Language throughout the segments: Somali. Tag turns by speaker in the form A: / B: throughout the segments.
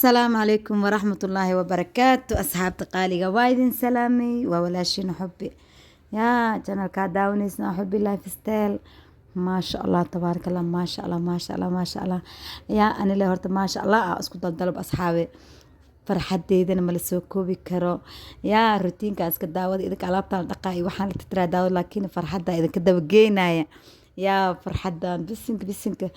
A: Asalaamu calaykum waraxmatullaahi wabarakaatu. Asxaabta qaaliga, waa idin salaamay. Waa walaashiina Xubbi. Yaa channelkaa daawaneysna, Xubbi Lifestyle. Maasha Allah, tabaaraka Allah, maasha Allah, maasha Allah, maasha Allah. Yaa anile horta, maasha Allah ah, isku daldalab. Asxaabe, farxadeydana mala soo koobi karo. Yaa routiinka iska daawada idinka, alaabtaan dhaqaa iyo waxaan la tirtiraa daawada, laakiin farxadda idinka dabageynaya. Yaa farxadan, bisinka bisinka,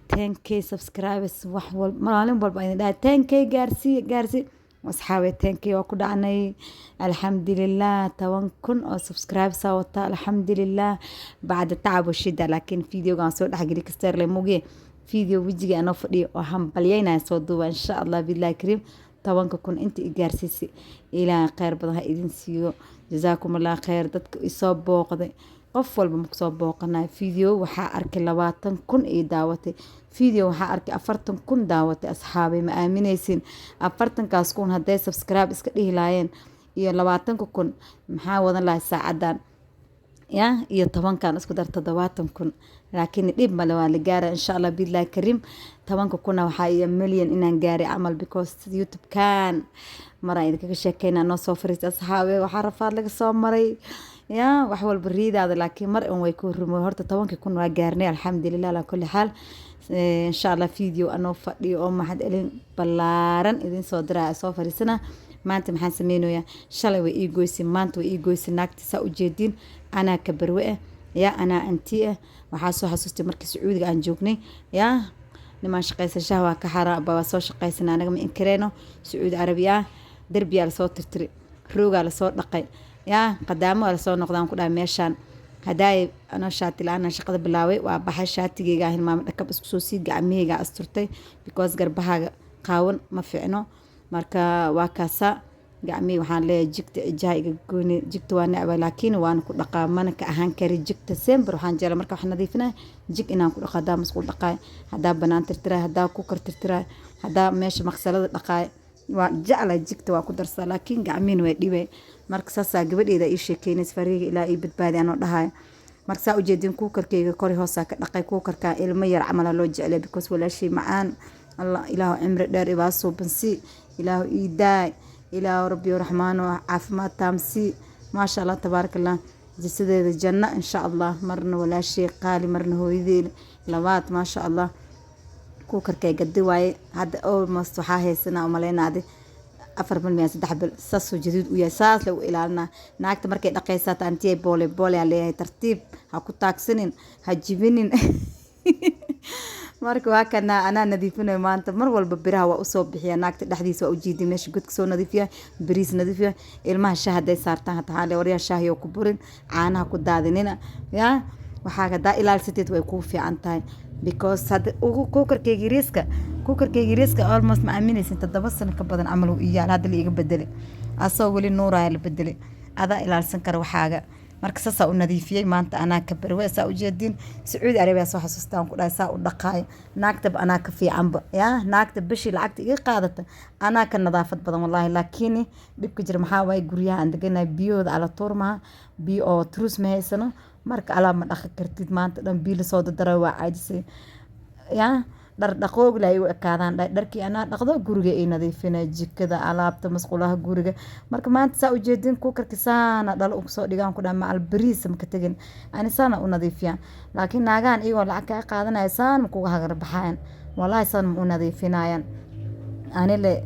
A: 10K subscribers. Wax walba, maalin walba idin dhahay 10K gaarsiiya, gaarsii. Asxaabe, 10K waa ku dhacnay, alxamdulilah. 10,000 oo subscribers aa wata, alxamdulilah, bacda tacab washida. Laakiin videogan soo dhexgeli kasteerle mugiye, video wejiga anoo fadhiyo oo hambalyeynaya soo duuba, insha Allah billahi kariim. 10,000 inta i gaarsiisay, Ilaahay kheyr badan ha idin siiyo, jazaakum Allah kheyr. Dadka isoo booqday, qof walba maku soo booqanayo. Video waxaa arkay 20,000 ii daawatay, video waxaa arkay 40,000 daawatay. Asxaabay, ma aamineysin? 40-kaas kun hadday subscribe iska dhihi lahaayeen iyo 20,000, maxaa wadan lahay saacadan? Ya iyo 10-kan isku dar, 70,000. Laakiin dhib male, waa la gaara, insha Allah billahi kariim. 10,000-na waxaa iyo milyan inaan gaaray camal, because YouTube-kan maraan idinkaga sheekeyna noo soo fariistay. Asxaabe, waxaa rafaad laga soo maray, ya wax walba riidaada, laakiin mar un way ku rumo. Horta 10,000 waa gaarnay, alxamdulilah alaa kulli xaal. Insha Allah video anoo fadhiyo oo mahad celin ballaaran idin soo diraya soo fariisana. Maanta maxaan sameynayaa? Shalay way ii goysay, maanta way ii goysay naagta. Saa ujeediin, anaa ka barwe ah, yaa anaa anti ah. Waxaa soo xasuustay markii Sacuudiga aan joognay. Yaa nimaan shaqaysan shah waa ka xara waa soo shaqaysan, anaga ma inkareeno. Sacuudi Carabiya derbiyaa lasoo tirtiri, roogaa lasoo dhaqay, yaa qadaamo waa lasoo noqdaan ku dhahay. Meeshaan hadaay anoo shaati la-aan shaqada bilaabay, waa baxay, shaatigeyga hilmaamo, dhakab isku soo sii, gacmaheyga asturtay, because garbahaaga qaawan ma fiicno. Marka waa kaasa gacmihii. Waxaan leeyahay jigta cijaha iga gooni, jigta waa necba, laakiin waana ku dhaqaa, mana ka ahaan kari jigta. Sember waxaan jeclaa marka wax nadiifinaya jig inaan ku dhaqo. Haddaa musqul dhaqaay, haddaa banaan tirtiraay, haddaa kukar tirtiraay, haddaa meesha maqsalada dhaqaay, waa jeclaa jigta, waa ku darsaa, laakiin gacmihiina way dhibay. Marka saasaa gabadheeda ii sheekeynaysa, fariiga ilaa ii badbaadi anoo dhahayo. Marka saa ujeedin, kuukarkeyga kori hoosaa ka dhaqay. Kuukarkaa ilmo yar camala loo jeclay, because walaashay macaan, Allah Ilaahu cimri dheer ibaasoo bansii, Ilaahu ii daay, Ilaahu Rabbiyo Raxmaano caafimaad taamsii. Maasha Allah, tabaaraka Allah, jisadeeda janno insha Allah. Marna walaashay qaali, marna hooyadeeda labaad, maasha Allah. Kuukarkay gadi waaye. Hadda almost waxaa haysanaa umaleynaadi 4 bil miya, 3 bil, saasuu jadiid u yahay, saas lagu ilaalinaa. Naagta markay dhaqaysaa taantiyay, boole boole aa leeyahay, tartiib ha ku taagsanin, ha jibinin. Marka waa kana anaa nadiifinayo maanta. Mar walba biraha waa usoo bixiya naagta, dhexdiisa waa ujiiday, meesha godka soo nadiifiya, bariis nadiifiya. Ilmaha shaah hadday saartaan hataa waxaan leeyahay, waryaa, shaahiyo ku burin, caanaha ku daadinina. Yaa waxaa hadaa ilaalsateed way kuu fiican tahay, because hadda kuukarkeyga yariiska, kuukarkeyga yariiska almost, ma aaminaysin, 7 sano ka badan camal uu iyaal. Hadda la iga bedelay, asagoo weli nuuraya la bedelay. Adaa ilaalsan kara waxaaga. Marka saasaa u nadiifiyey maanta, anaa ka barwe. Saa ujeediin, Sacuudi Arabiya soo xasuustaan ku dhahay, saa u dhaqaayo. Naagtaba anaa ka fiicanba. Yaa naagta bishii lacagta iga qaadata anaa ka nadaafad badan, wallahi. Laakiin dhibka jira maxaa waaye? Guryaha aan deganahay biyahooda ala tuur maha, biyo oo truus ma haysano. Marka alaab ma dhaqi kartid, maanta dhan biyo lasoo dardara, waa caajisay. Yaa dhar dhaqoog la igu ekaadaan, dharkii anaa dhaqdo, guriga ay nadiifinay, jikada, alaabta, masqulaha guriga. Marka maanta saa ujeedin, kuukarka saana dhalo usoo dhigaan ku dhaha, macal bariis maka tegin, ani saana u nadiifiyaa. Laakiin naagahan iyagoo lacag kaa qaadanaya saan ma kuga hagar baxayan, walaahi, saan ma u nadiifinayaan. Anile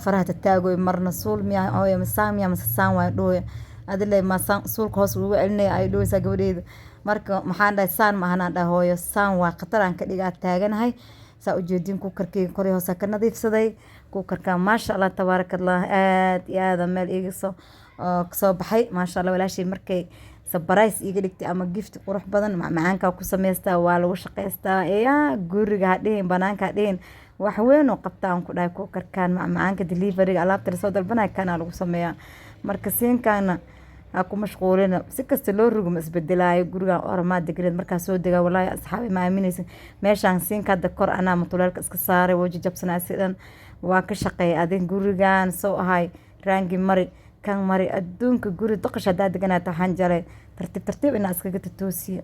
A: faraha tataagoy, marna suul miya hooyo, masaan miya, mase saan waay dhooya, adile masaan suulka hoos ugu celinaya ay dhooysaa gabadheeda. Marka maxaan dhahay? Saan ma ahanaan dhahay hooyo, saan waa khatar aan ka dhigaa taaganahay. Saa ujeedin, kuukarkeyga kori hoosa ka nadiifsaday. Kuukarka, maasha Allah, tabaaraka Allah, aad iyo aada meel iiga soo kasoo baxay, maasha Allah. Walaashay markay surprise iiga dhigtay ama gift qurux badan, macmacaankaa ku samaystaa, waa lagu shaqaystaa. Yaa guriga ha dhihin, banaanka ha dhihin, wax weyn oo qabta aan ku dhahay. Kuukarkaan macmacaanka, deliveryga, alaabta lasoo dalbanaya kanaa lagu sameeyaa. Marka siinkaana ha ku mashquulina, si kasta loo rugo ma isbedelaayo. Gurigan oramaa degreed markaa soo degaa, walaahi asxaabi, ma aaminaysin. Meeshaan siinka hadda kor anaa mutuleelka iska saaray, wuu jajabsanaa, si dhan waa ka shaqeeyay. Adin gurigan soo ahay, raangi mari, kan mari, adduunka guri doqosh haddaa deganaata, waxaan jalay tartiib tartiib inaa iskaga tatoosiyo.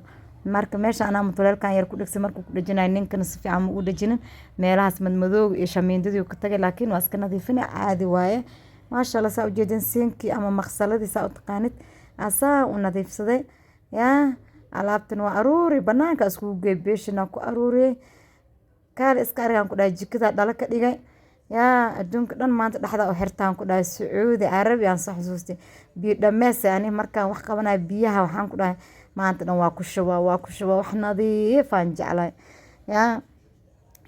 A: Marka meesha anaa mutuleelkan yar ku dhegsay. Markuu ku dhejinayo ninkana si fiican ma u dhejinin, meelahaas madmadooga iyo shamiindadii ka tagay, laakiin waa iska nadiifina, caadi waaye, maasha Allah. Saa ujeedin, siinkii ama maqsaladii saa u taqaanid asaa u nadiifsaday. Yaa alaabtan waa aruuri, banaanka iskugu geey, beeshinaa ku aruuriyey. Kaale iska argaan ku dhahay, jikadaa dhalo ka dhigay. Yaa adduunka dhan maanta dhexda u xirtaan ku dhahay. Sacuudi Carabi aan soo xasuustay, biyo dhamees. Ani markaan wax qabanayo biyaha waxaan ku dhahay maanta dhan waa ku shubaa, waa ku shubaa, wax nadiifaan jeclahay. Yaa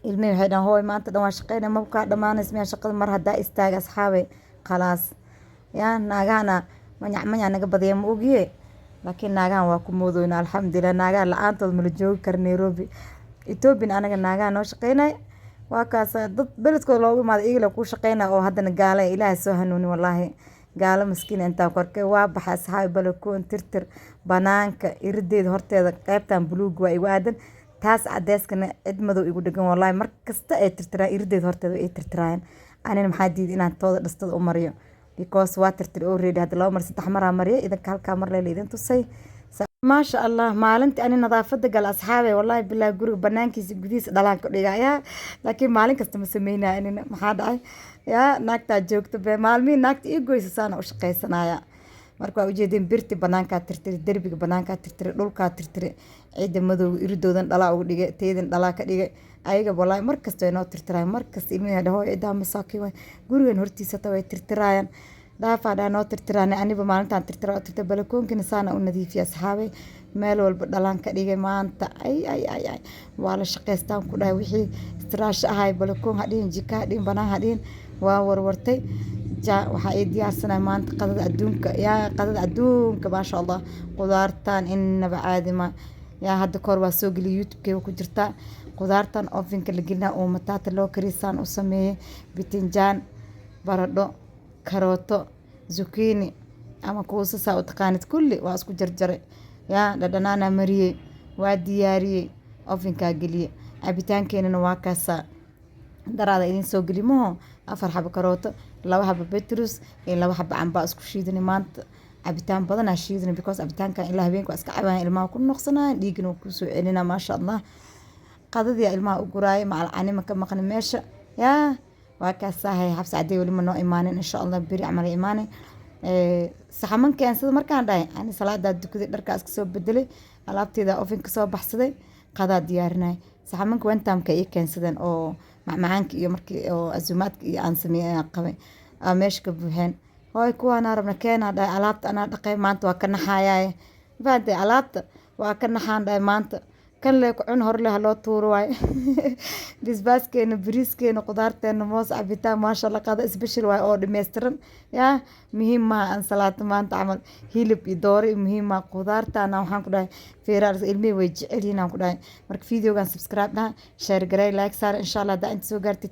A: ilmihii waxay dhahan, "Hooy, maanta dhan waa shaqeynaya, ma kaa dhamaanaysa miyaa shaqada?" Mar haddaa istaaga, asxaabay, khalaas. Yaa naagahana manyac manyac naga badiya, ma ogiye, laakiin naagahan waa ku moodoyna. Alxamdulilah, naagaha la-aantood mala joogi karo Nairobi. Ethoobian anaga naagaha noo shaqeynay, waa kaas dad beledkooda loogu imaado, iyaga kuu shaqeynaya oo haddana gaala. Ilaahay soo hanuuni, wallaahi gaalo maskiin intaan ku arkay. Waa baxay, asxaabi, balakoon tirtir, banaanka irideeda horteeda. Qaybtan buluug waa igu aadan, taas cadeyskana cid madow igu dhegan. Wallaahi mar kasta ay tirtiraan irideeda horteeda ay tirtiraayaan. Anina maxaa diiday inaan tooda dhastada u mariyo? Because waa tirtir already, hadda laba mar, saddex maraa mariyay. Idinka halkaa mar leela idin tusay, maasha Allah. Maalintii ani nadaafada gala, asxaabe, wallaahi bilaa, guriga banaankiisa, gudihiisa dhalaan ku dhigaa. Yaa laakiin maalin kasta ma sameynaya anina. Maxaa dhacay? Yaa naagtaa joogto be, maalmihii naagta ii goysa saana u shaqaysanaya. Marka waa ujeedeen, birti banaankaa tirtiri, derbiga banaankaa tirtiri, dhulkaa tirtiri, ciidda madowga iridoodan dhalaa uga dhigay, teedan dhalaa ka dhigay. Ayaga wallaahi mar kasta way noo tirtirayan. Mar kasta ilmihii dhaho, "Cidaa masaakiin waay." Gurigan hortiisa hata way tirtiraayaan, dhaafaa dhaa noo tirtiraan. Aniba maalintaan tirtira oo tirtira. Balakoonkina saana u nadiifiya, asxaabay, meel walba dhalaan ka dhigay maanta. Ay ay ay ay, waa la shaqaystaan ku dhahay. Wixii istiraasho ahay, balakoon ha dhihin, jika ha dhihin, banaan ha dhihin, waa warwartay. Ja waxaa ii diyaarsanaya maanta qadada adduunka. Yaa qadada adduunka, maasha Allah. Qudaartan inaba caadi ma. Yaa hadda kahor waa soo geliyay, YouTube-keyga ku jirtaa. Qudaartan ovenka la gelinaa oo mataata loo karisaan u sameeyay: bitinjaan, baradho, karooto, zucchini ama kuusa saa u taqaanid, kulli waa isku jarjaray. Yaa dhadhanaana mariyey, waa diyaariyey, ovenkaa geliyey. Cabitaankeenana waa kaasaa, daraada idin soo geli maho. Afar xabo karooto, laba xabo beetroot iyo laba xabo cambaa isku shiidanay. Maanta cabitaan badanaa shiidanay, because cabitaankan ilaa habeenka waa iska cabayan, ilmaha ku noqsanayan, dhiigana wuu kusoo celinaa, maasha Allah. Qadadii ilmaha u guraayay, macal canima ka maqni meesha. Yaa waa kaasahay. Xabsi cadey weli ma noo imaanin, insha Allah beri camal ay imaanay. Saxaman keensada markaan dhahay, ani salaadaa dukaday, dharkaa iska soo bedelay, alaabteeda ovenka soo baxsaday, qadaa diyaarinay. Saxamanka one time-ka ii keensadeen oo macmacaanka iyo markii oo azumaadka iyo aan sameeyay aan qabay aa meesha ka buuxeen. "Hooy, kuwaanaa rabna keenaa," dhahay. "Alaabta anaa dhaqay maanta, waa ka naxayaaye, mafahantay? Alaabta waa ka naxaan," dhahay. "Maanta kan lee ku cun, hor leh haloo tuuro waaye." Basbaaskeena, bariiskeena, qudaarteena, moos, cabitaan, maasha Allah. Qada special waaye oo dhameystiran. Yaa muhiim maaha ansalaato maanta camal, hilib iyo dooro iyo muhiim maaha. Qudaartaana waxaan ku dhahay feeraar, ilmihii way jecel yihiin, aan ku dhahay. Marka videogan subscribe dhaha, share garey, like saar, insha Allah haddaa inta soo gaartid.